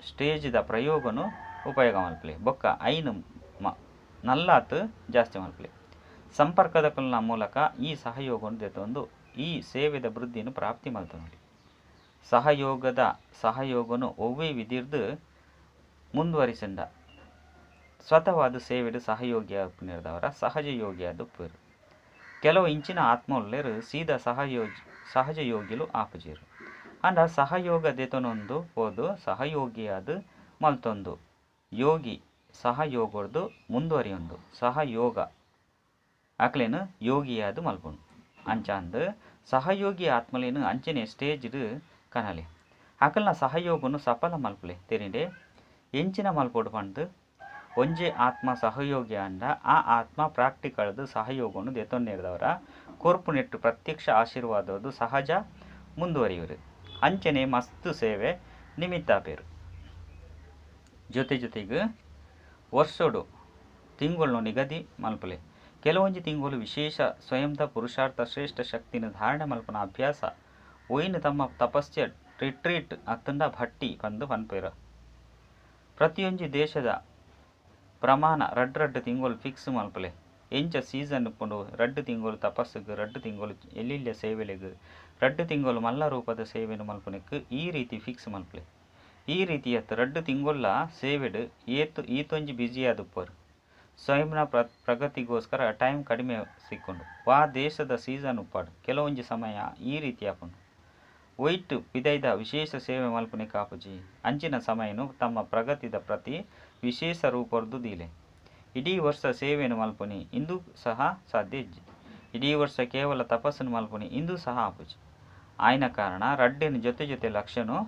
ಸ್ಟೇಜ್ದ ಪ್ರಯೋಗನು ಉಪಯೋಗ ಮಲ್ಪುಲಿ ಬೊಕ್ಕ ಐನು ನಲ್ಲಾತ್ ಜಾಸ್ತಿ ಮಲ್ಪುಲಿ. ಸಂಪರ್ಕದಕುಲ್ನ ಮೂಲಕ ಈ ಸಹಯೋಗನು ದೆತೊಂದು ಈ ಸೇವೆದ ವೃದ್ಧಿಯನ್ನು ಪ್ರಾಪ್ತಿ ಮಲ್ತೊನೊಲಿ. ಸಹಯೋಗದ ಸಹಯೋಗನು ಒವ್ವೇ ವಿಧಿರ್ದು ಮುಂದುವರಿಸಿಂಡ ಸ್ವತಃವಾದ ಸೇವೆಡು ಸಹಯೋಗಿ ಆಪುನೆರ್ದವರ ಸಹಜ ಯೋಗಿಯಾದ ಉಪ್ಪುವೆರು. ಕೆಲವು ಇಂಚಿನ ಆತ್ಮವುಲ್ಲೆರ್ ಸೀದಾ ಸಹಜ ಯೋಗಿಲು ಆಪುಜೆರು. ಅಂಡ ಸಹಯೋಗ ದೆತೊನೊಂದು ಪೋದು ಸಹಯೋಗಿಯಾದ ಮಲ್ತೊಂದು ಯೋಗಿ ಸಹಯೋಗರ್ದು ಮುಂದುವರಿಯೊಂದು ಸಹಯೋಗ ಅಕ್ಲೆನ್ ಯೋಗಿಯಾದ ಮಲ್ಪುಂಡು. ಅಂಚಾಂದ್ ಸಹಯೋಗಿ ಆತ್ಮಲೇನು ಅಂಚನೆ ಸ್ಟೇಜ್ಡ್ ಕನಲೆ ಅಕಲ್ನ ಸಹಯೋಗನು ಸಫಲ ಮಲ್ಪುಲೆ. ತೆರಿಂಡೆ ಎಂಚಿನ ಮಲ್ಪೊಡು ಪಂದ್ ಒಂಜೇ ಆತ್ಮ ಸಹಯೋಗಿ ಅಂಡ ಆ ಆತ್ಮ ಪ್ರಾಕ್ಟಿಕಲ್ದು ಸಹಯೋಗನು ದೆತೊನ್ನೆರ್ದವರ ಕೊರ್ಪು ನೆಟ್ಟು ಪ್ರತ್ಯಕ್ಷ ಆಶೀರ್ವಾದದ್ದು ಸಹಜ ಮುಂದುವರಿಯುವರು. ಅಂಚನೆ ಮಸ್ತ್ ಸೇವೆ ನಿಮಿತ್ತಾಪೇರು. ಜೊತೆ ಜೊತೆಗೆ ವರ್ಷೋಡು ತಿಂಗೊಳ್ನು ನಿಗದಿ ಮಲ್ಪುಲೆ. ಕೆಲವೊಂಜಿ ತಿಂಗಳು ವಿಶೇಷ ಸ್ವಯಂದ ಪುರುಷಾರ್ಥ ಶ್ರೇಷ್ಠ ಶಕ್ತಿನ ಧಾರಣೆ ಮಲ್ಪುನ ಅಭ್ಯಾಸ ಒಯ್ನು ತಮ್ಮ ತಪಸ್ಯ ರಿಟ್ರೀಟ್ ಅತ್ತಂಡ ಭಟ್ಟಿ ಪಂದು ಪನ್ಪೇರು. ಪ್ರತಿಯೊಂಜಿ ದೇಶದ ಪ್ರಮಾಣ ರಡ್ಡ್ ರಡ್ಡ್ ತಿಂಗೊಳು ಫಿಕ್ಸ್ ಮಲ್ಪುಲೆ. ಎಂಚ ಸೀಸನ್ ಉಪ್ಪುಂಡು ರಡ್ಡ್ ತಿಂಗೊಳು ತಪಸ್ಸುಗ್, ರಡ್ಡ್ ತಿಂಗೊಳು ಎಲ್ಲಿಲ್ಲ ಸೇವೆಲೆಗ್, ರಡ್ಡ್ ತಿಂಗೊಳು ಮಲ್ಲ ರೂಪದ ಸೇವೆನು ಮಲ್ಪುನೆಕ್ ಈ ರೀತಿ ಫಿಕ್ಸ್ ಮಲ್ಪುಲೆ. ಈ ರೀತಿಯತ್ ರಡ್ಡ್ ತಿಂಗೊಳ್ಳ ಸೇವೆಡ್ ಏತ್ ಈತೊಂಜಿ ಬ್ಯುಸಿಯಾದುಪ್ಪರು. ಸ್ವಯಂನ ಪ್ರಗತಿಗೋಸ್ಕರ ಟೈಮ್ ಕಡಿಮೆ ಸಿಕ್ಕುಂಡು. ವಾ ದೇಶದ ಸೀಸನ್ ಉಪ್ಪಾಡು ಕೆಲವೊಂಜಿ ಸಮಯ ಈ ರೀತಿ ಆಪುಂಡು. ಒಯ್ಟ್ ಪಿದೈದ ವಿಶೇಷ ಸೇವೆ ಮಲ್ಪುನೆಕ್ ಆಪುಜಿ. ಅಂಚಿನ ಸಮಯನು ತಮ್ಮ ಪ್ರಗತಿದ ಪ್ರತಿ ವಿಶೇಷ ರೂಪರ್ದು ದೀಲೆ. ಇಡೀ ವರ್ಷ ಸೇವೆನು ಮಲ್ಪುನಿ ಇಂದು ಸಹ ಸಾಧ್ಯ ಇಜ್ಜಿ. ಇಡೀ ವರ್ಷ ಕೇವಲ ತಪಸ್ಸನ್ನು ಮಲ್ಪುನಿ ಇಂದು ಸಹ ಆಪುಜಿ. ಆಯ್ನ ಕಾರಣ ರಡ್ಡಿನ ಜೊತೆ ಜೊತೆ ಲಕ್ಷ್ಯನು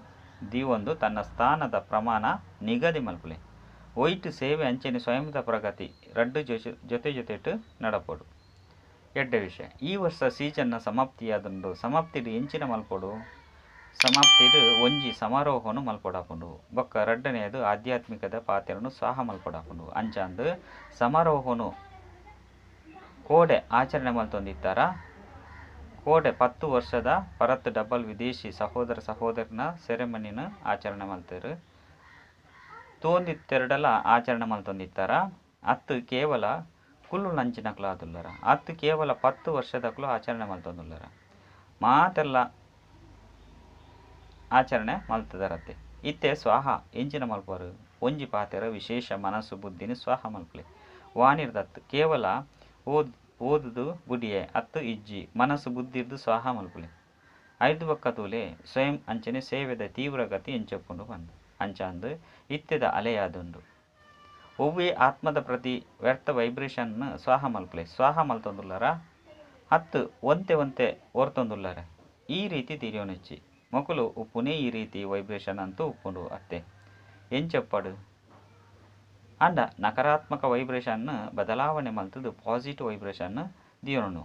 ದೀವೊಂದು ತನ್ನ ಸ್ಥಾನದ ಪ್ರಮಾಣ ನಿಗದಿ ಮಲ್ಪುಲೆ. ಒಯ್ಟ್ ಸೇವೆ ಅಂಚನೆ ಸ್ವಯಂದ ಪ್ರಗತಿ ರಡ್ಡು ಜೊತೆ ಜೊತೆಟ್ ನಡಪೊಡು. ಎಡ್ಡೆ ವಿಷಯ. ಈ ವರ್ಷ ಸೀಸನ್ನ ಸಮಾಪ್ತಿಯಾದುಂಡು. ಸಮಾಪ್ತಿಡ್ ಎಂಚಿನ ಮಲ್ಪೊಡು? ಸಮಾಪ್ತಿಡ್ ಒಂಜಿ ಸಮಾರೋಹನು ಮಲ್ಪೊಡಾಪುಂಡು. ಬೊಕ್ಕ ರಡ್ಡನೆಯದು ಆಧ್ಯಾತ್ಮಿಕದ ಪಾತ್ರನು ಸಹ ಮಲ್ಪೊಡಾಪುಂಡು. ಅಂಚಾಂದ್ ಸಮಾರೋಹನು ಕೋಡೆ ಆಚರಣೆ ಮಲ್ತೊಂದಿತ್ತಾರ ಕೋಡೆ 10 ವರ್ಷದ ಪರತ್ ಡಬಲ್ ವಿದೇಶಿ ಸಹೋದರ ಸಹೋದರನ ಸೆರೆಮನಿನ ಆಚರಣೆ ಮಲ್ತೇರು. ತೋಂದಿತ್ತೆರಡಲ ಆಚರಣೆ ಮಲ್ತೊಂದಿತ್ತಾರ ಅತ್ತು ಕೇವಲ ಕುಲ್ಲು ನಂಚಿನಕ್ಲು ಆದುಲ್ಲರ ಅತ್ತು ಕೇವಲ 10 ವರ್ಷದಕ್ಲು ಆಚರಣೆ ಮಲ್ತೊಂದುಲ್ಲರ ಮಾತೆಲ್ಲ ಆಚರಣೆ ಮಲ್ತದರತ್ತೆ. ಇತ್ತೆ ಸ್ವಾಹ ಎಂಚಿನ ಮಲ್ಪರು ಒಂಜಿ ಪಾತೆರ ವಿಶೇಷ ಮನಸ್ಸು ಬುದ್ಧಿನಿ ಸ್ವಾಹ ಮಲ್ಪಲೆ. ವಾಣಿರ್ದತ್ತು ಕೇವಲ ಓದುದು ಬುಡಿಯೆ ಅತ್ತು ಇಜ್ಜಿ ಮನಸ್ಸು ಬುದ್ಧಿರ್ದು ಸ್ವಾಹ ಮಲ್ಪಲೆ. ಐದು ಬೊಕ್ಕ ತೂಲೆ ಸ್ವಯಂ ಅಂಚನೆ ಸೇವೆದ ತೀವ್ರಗತಿ ಎಂಚೊಪ್ಪುಂಡು ಪಂದು ಅಂಚಾಂದು ಇತ್ತೆದ ಅಲೆಯಾದುಂಡು. ಒವ್ವೇ ಆತ್ಮದ ಪ್ರತಿ ವ್ಯರ್ಥ ವೈಬ್ರೇಷನ್ ಸ್ವಾಹ ಮಲ್ಪಲೆ. ಸ್ವಾಹ ಮಲ್ತೊಂದುಲ್ಲರ ಅತ್ತು ಒಂತೆ ಒಂತೆ ಓರ್ತೊಂದುಲ್ಲರ ಈ ರೀತಿ ತಿರಿಯೋನಿಚ್ಚಿ ಮೊಕಲು ಉಪ್ಪುನೇ ಈ ರೀತಿ ವೈಬ್ರೇಷನ್ ಅಂತೂ ಉಪ್ಪುಂಡು ಅತ್ತೆ ಎಂಚೊಪ್ಪಡು. ಅಂಡ ನಕಾರಾತ್ಮಕ ವೈಬ್ರೇಷನ್ ಬದಲಾವಣೆ ಮಲ್ತದು ಪಾಸಿಟಿವ್ ವೈಬ್ರೇಷನ್ ದಿಯೋನು.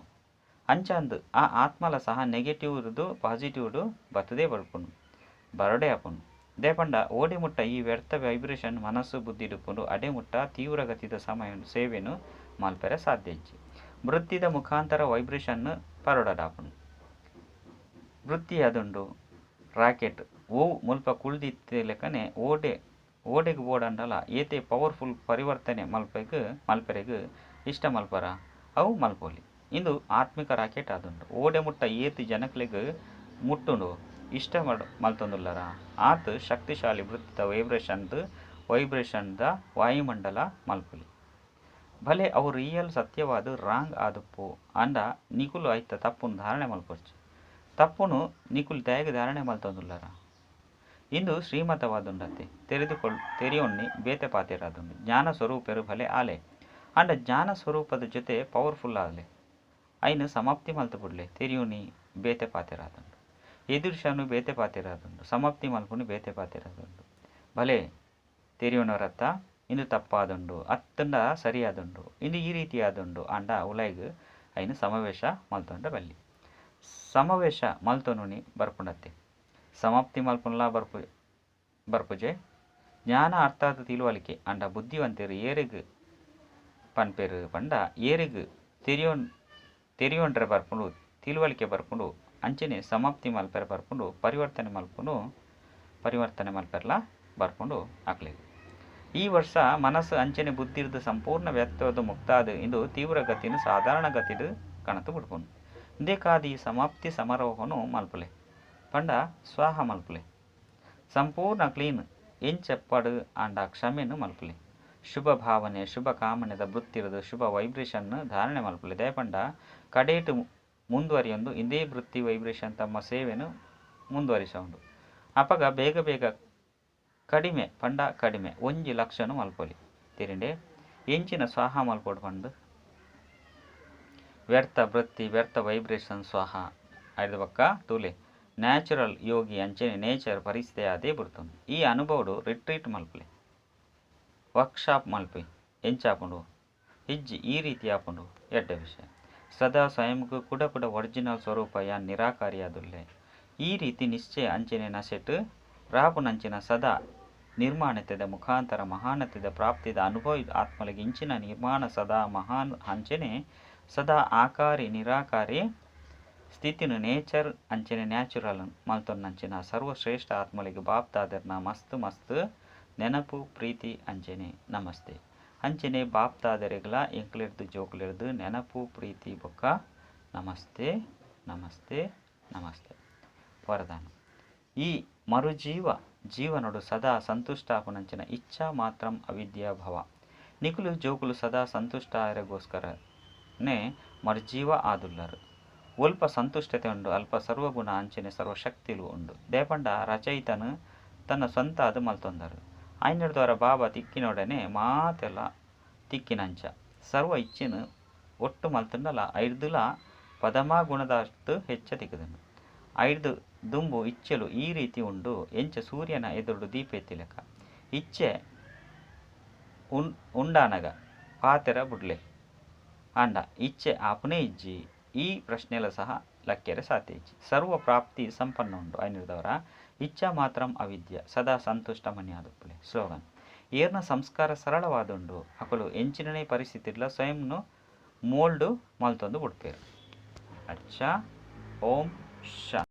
ಅಂಚಾಂದು ಆ ಆತ್ಮಲ ಸಹ ನೆಗೆಟಿವ್ ಇರುದು ಪಾಸಿಟಿವ್ ಬತ್ತದೇ ಬರ್ಪುಂಡು ಬರಡೆ ಆಪುಂಡು. ದೇಪಂಡ ಓಡೆ ಮುಟ್ಟ ಈ ವ್ಯರ್ಥ ವೈಬ್ರೇಷನ್ ಮನಸ್ಸು ಬುದ್ಧಿ ಡುಪ್ಪುಂಡು ಅಡೆ ಮುಟ್ಟ ತೀವ್ರಗತಿದ ಸಮಯ ಸೇವೆನು ಮಲ್ಪೆರೆ ಸಾಧ್ಯ ಇಜ್ಜಿ. ವೃತ್ತಿದ ಮುಖಾಂತರ ವೈಬ್ರೇಷನ್ ಪರಡಾಪುಂಡು. ವೃತ್ತಿ ಅದುಂಡು ರಾಕೆಟ್ ಓ ಮುಲ್ಪ ಕುಳ್ದಿತ್ತೆ ಲೆಕ್ಕನೆ ಓಡೆ ಓಡೆಗ್ ಬೋಡಂಡಲ ಏತೆ ಪವರ್ಫುಲ್ ಪರಿವರ್ತನೆ ಮಲ್ಪೆರೆಗ್ ಇಷ್ಟ ಮಲ್ಪರ ಅವು ಮಲ್ಪೊಲಿ. ಇಂದು ಆತ್ಮಿಕ ರಾಕೆಟ್ ಆದುಂಡು. ಓಡೆ ಮುಟ್ಟ ಏತ್ ಜನಕ್ಲೆಗ್ ಮುಟ್ಟುಂಡು ಇಷ್ಟ ಮಲ್ತೊಂದುಲ್ಲರ ಆತ್ ಶಕ್ತಿಶಾಲಿ ವೃತ್ತಿದ ವೈಬ್ರೇಷನ್ದ ವಾಯುಮಂಡಲ ಮಲ್ಪೊಲಿ. ಭಲೆ ಅವು ರಿಯಲ್ ಸತ್ಯವಾದ ರಾಂಗ್ ಆದುಪ್ಪು ಅಂಡ ನಿಕುಲು ಐತ ತಪ್ಪುನು ಧಾರಣೆ ಮಲ್ಪೊರ್ಚಿ ತಪ್ಪುನು ನಿಕುಲು ದಾಯೆಗ್ ಧಾರಣೆ ಮಲ್ತೊಂದುಲ್ಲರ ಇಂದು ಶ್ರೀಮತವಾದುಂಡತ್ತೆ ತೆರಿಯೊನ್ನಿ ಬೇತೆ ಪಾತೆರಾದುಂಡು ಜ್ಞಾನ ಸ್ವರೂಪರು ಭಲೆ ಆಲೆ ಅಂಡ ಜ್ಞಾನ ಸ್ವರೂಪದ ಜೊತೆ ಪವರ್ಫುಲ್ ಆಲೆ ಐನು ಸಮಾಪ್ತಿ ಮಲ್ತು ಬಿಡ್ಲೆ ತೆರಿಯುನಿ ಬೇತೆ ಪಾತೆರಾದುಂಡು ಎದುರ್ಷನು ಬೇತೆ ಪಾತೆರಾದುಂಡು ಸಮಾಪ್ತಿ ಮಲ್ಪುನಿ ಬೇತೆ ಪಾತೆರಾದುಂಡು ಭಲೆ ತೆರಿಯುನರತ್ತ ಇಂದು ತಪ್ಪಾದುಂಡು ಅತ್ತಂಡ ಸರಿಯಾದುಂಡು ಇಂದು ಈ ರೀತಿಯಾದುಂಡು ಅಂಡ ಉಲೈಗ್ ಐನು ಸಮಾವೇಶ ಮಲ್ತೊಂಡ ಬಲ್ಲಿ ಸಮಾವೇಶ ಮಲ್ತೊನುನಿ ಬರ್ಪುಂಡತ್ತೆ ಸಮಾಪ್ತಿ ಮಲ್ಪುನ್ಲಾ ಬರ್ಪುಜೆ ಜ್ಞಾನ ಅರ್ಥಾತ್ ತಿಳುವಳಿಕೆ ಅಂಡ ಬುದ್ಧಿವಂತರು ಏರೆಗ್ ಪನ್ಪೆರು ಪಂಡ ಏರೆಗ್ ತೆರಿಯೊಂಡ್ರೆ ಬರ್ಪುಂಡು ತಿಳುವಳಿಕೆ ಬರ್ಪುಂಡು ಅಂಚನೆ ಸಮಾಪ್ತಿ ಮಲ್ಪೆರೆ ಬರ್ಪುಂಡು ಪರಿವರ್ತನೆ ಮಲ್ಪುಂಡು ಪರಿವರ್ತನೆ ಮಲ್ಪೆರ್ಲ ಬರ್ಪುಂಡು ಅಕ್ಲೆಗ್. ಈ ವರ್ಷ ಮನಸ್ಸು ಅಂಚನೆ ಬುದ್ಧಿರ್ದು ಸಂಪೂರ್ಣ ವ್ಯಕ್ತವಾದ ಮುಕ್ತಾದ ಇಂದು ತೀವ್ರ ಗತಿನ ಸಾಧಾರಣ ಗತಿಡು ಕಣತು ಬಿಡ್ಪುಂಡು ಇಂದೇಕಾದಿ ಸಮಾಪ್ತಿ ಸಮಾರೋಹನು ಮಲ್ಪುಲೆ ಪಂಡ ಸ್ವಾಹ ಮಲ್ಪುಲೆ ಸಂಪೂರ್ಣ ಕ್ಲೀನ್ ಎಂಚಪ್ಪಡು ಆಂಡ ಕ್ಷಮೆನು ಮಲ್ಪುಲೆ ಶುಭ ಭಾವನೆ ಶುಭ ಕಾಮನೆದ ವೃತ್ತಿರದು ಶುಭ ವೈಬ್ರೇಷನ್ ಧಾರಣೆ ಮಲ್ಪುಲೆ ದಯಪಂಡ ಕಡೇಟು ಮುಂದುವರಿಯೊಂದು ಇಂದೇ ವೃತ್ತಿ ವೈಬ್ರೇಷನ್ ತಮ್ಮ ಸೇವೆನು ಮುಂದುವರಿಸೋಂಡು ಅಪಗ ಬೇಗ ಬೇಗ ಕಡಿಮೆ ಪಂಡ ಕಡಿಮೆ 1 ಲಕ್ಷನು ಮಲ್ಪೊಲಿ ತಿರಿಂಡೆ ಎಂಚಿನ ಸ್ವಾಹ ಮಲ್ಪೊಡು ಪಂಡು ವ್ಯರ್ಥ ವೃತ್ತಿ ವ್ಯರ್ಥ ವೈಬ್ರೇಷನ್ ಸ್ವಾಹ ಐದು ಪಕ್ಕ ತೂಲೆ ನ್ಯಾಚುರಲ್ ಯೋಗಿ ಅಂಚನೆ ನೇಚರ್ ಪರಿಸ್ಥಿತಿ ಅದೇ ಬಿಡ್ತುಂಡು ಈ ಅನುಭವಡು ರಿಟ್ರೀಟ್ ಮಲ್ಪಲೆ ವರ್ಕ್ಶಾಪ್ ಮಲ್ಪಿ ಎಂಚಾಪುಂಡು ಇಜ್ಜಿ ಈ ರೀತಿ ಆಪುಂಡು ಎಡ್ಡೆ ವಿಷಯ ಸದಾ ಸ್ವಯಂಗೂ ಕೂಡ ಕೂಡ ಒರಿಜಿನಲ್ ಸ್ವರೂಪ ಯಾನ್ ನಿರಾಕಾರಿಯಾದುಲ್ಲೆ ಈ ರೀತಿ ನಿಶ್ಚಯ ಅಂಚನೆ ನಸೆಟ್ ರಾಪುನಂಚಿನ ಸದಾ ನಿರ್ಮಾಣತೆದ ಮುಖಾಂತರ ಮಹಾನತೆದ ಪ್ರಾಪ್ತಿದ ಅನುಭವ ಆತ್ಮಲಿಗೆ ಇಂಚಿನ ನಿರ್ಮಾಣ ಸದಾ ಮಹಾನ್ ಅಂಚನೆ ಸದಾ ಆಕಾರಿ ನಿರಾಕಾರಿ ಸ್ಥಿತಿನು ನೇಚರ್ ಅಂಚನೆ ನ್ಯಾಚುರಲ್ ಮಲ್ತೊನ್ನಂಚಿನ ಸರ್ವಶ್ರೇಷ್ಠ ಆತ್ಮಲಿಗೆ ಬಾಪ್ತಾದರ್ನ ಮಸ್ತ್ ಮಸ್ತ್ ನೆನಪು ಪ್ರೀತಿ ಅಂಚನೆ ನಮಸ್ತೆ ಅಂಚನೆ ಬಾಪ್ತಾದರಿಗಳ ಎಂಕ್ಲಿರ್ದು ಜೋಕ್ಲಿರ್ದು ನೆನಪು ಪ್ರೀತಿ ಬೊಕ್ಕ ನಮಸ್ತೆ ನಮಸ್ತೆ ನಮಸ್ತೆ. ವರದಾನ ಈ ಮರುಜೀವ ಜೀವನಡು ಸದಾ ಸಂತುಷ್ಟಾಪನಂಚಿನ ಇಚ್ಛಾ ಮಾತ್ರಂ ಅವಿದ್ಯಾ ಭವ ನಿಕುಲು ಜೋಕುಲು ಸದಾ ಸಂತುಷ್ಟ ಆಯರಗೋಸ್ಕರನೇ ಮರುಜೀವ ಆದುಲ್ಲರು ಅಲ್ಪ ಸಂತುಷ್ಟತೆ ಉಂಡು ಅಲ್ಪ ಸರ್ವಗುಣ ಅಂಚನೆ ಸರ್ವಶಕ್ತಿಲು ಉಂಡು ದೇಪಂಡ ರಚಯಿತನು ತನ್ನ ಸ್ವಂತ ಅದು ಮಲ್ತೊಂದರು ಆಯ್ನಡ್ದವರ ಬಾಬಾ ತಿಕ್ಕಿನೊಡನೆ ಮಾತೆಲ್ಲ ತಿಕ್ಕಿನಂಚ ಸರ್ವ ಇಚ್ಛೆನು ಒಟ್ಟು ಮಲ್ತುಂಡಲ ಐರ್ದುಲ ಪದಮಾ ಗುಣದಷ್ಟು ಹೆಚ್ಚ ತಿಕ್ಕದನು ಐದು ದುಂಬು ಇಚ್ಛೆಲು ಈ ರೀತಿ ಉಂಡು ಎಂಚ ಸೂರ್ಯನ ಎದುರುಡು ದೀಪ ಎತ್ತಿಲೆಕ್ಕ ಇಚ್ಛೆ ಉಂಡಾನಗ ಪಾತೆರ ಬುಡ್ಲೆ ಅಂಡ ಇಚ್ಛೆ ಆಪನೇ ಇಜ್ಜಿ ಈ ಪ್ರಶ್ನೆಲ ಸಹ ಲಕ್ಕೆರೆ ಸಾಧ್ಯ ಇಜ್ಜಿ ಸರ್ವ ಪ್ರಾಪ್ತಿ ಸಂಪನ್ನ ಉಂಡು ಐನಿರ್ದವರ ಇಚ್ಛಾ ಮಾತ್ರಂ ಅವಿದ್ಯ ಸದಾ ಸಂತುಷ್ಟ ಮನ್ಯಾದುಪ್ಪಲೆ. ಸ್ಲೋಗನ್ ಏರ್ನ ಸಂಸ್ಕಾರ ಸರಳವಾದುಂಡು ಅಕಲು ಎಂಚಿನನೇ ಪರಿಸ್ಥಿತಿ ಸ್ವಯಂನು ಮೋಲ್ಡು ಮಲ್ತೊಂದು ಬಿಡ್ಪೇರು. ಅಚ್ಚಾ, ಓಂ ಶಾಂತಿ.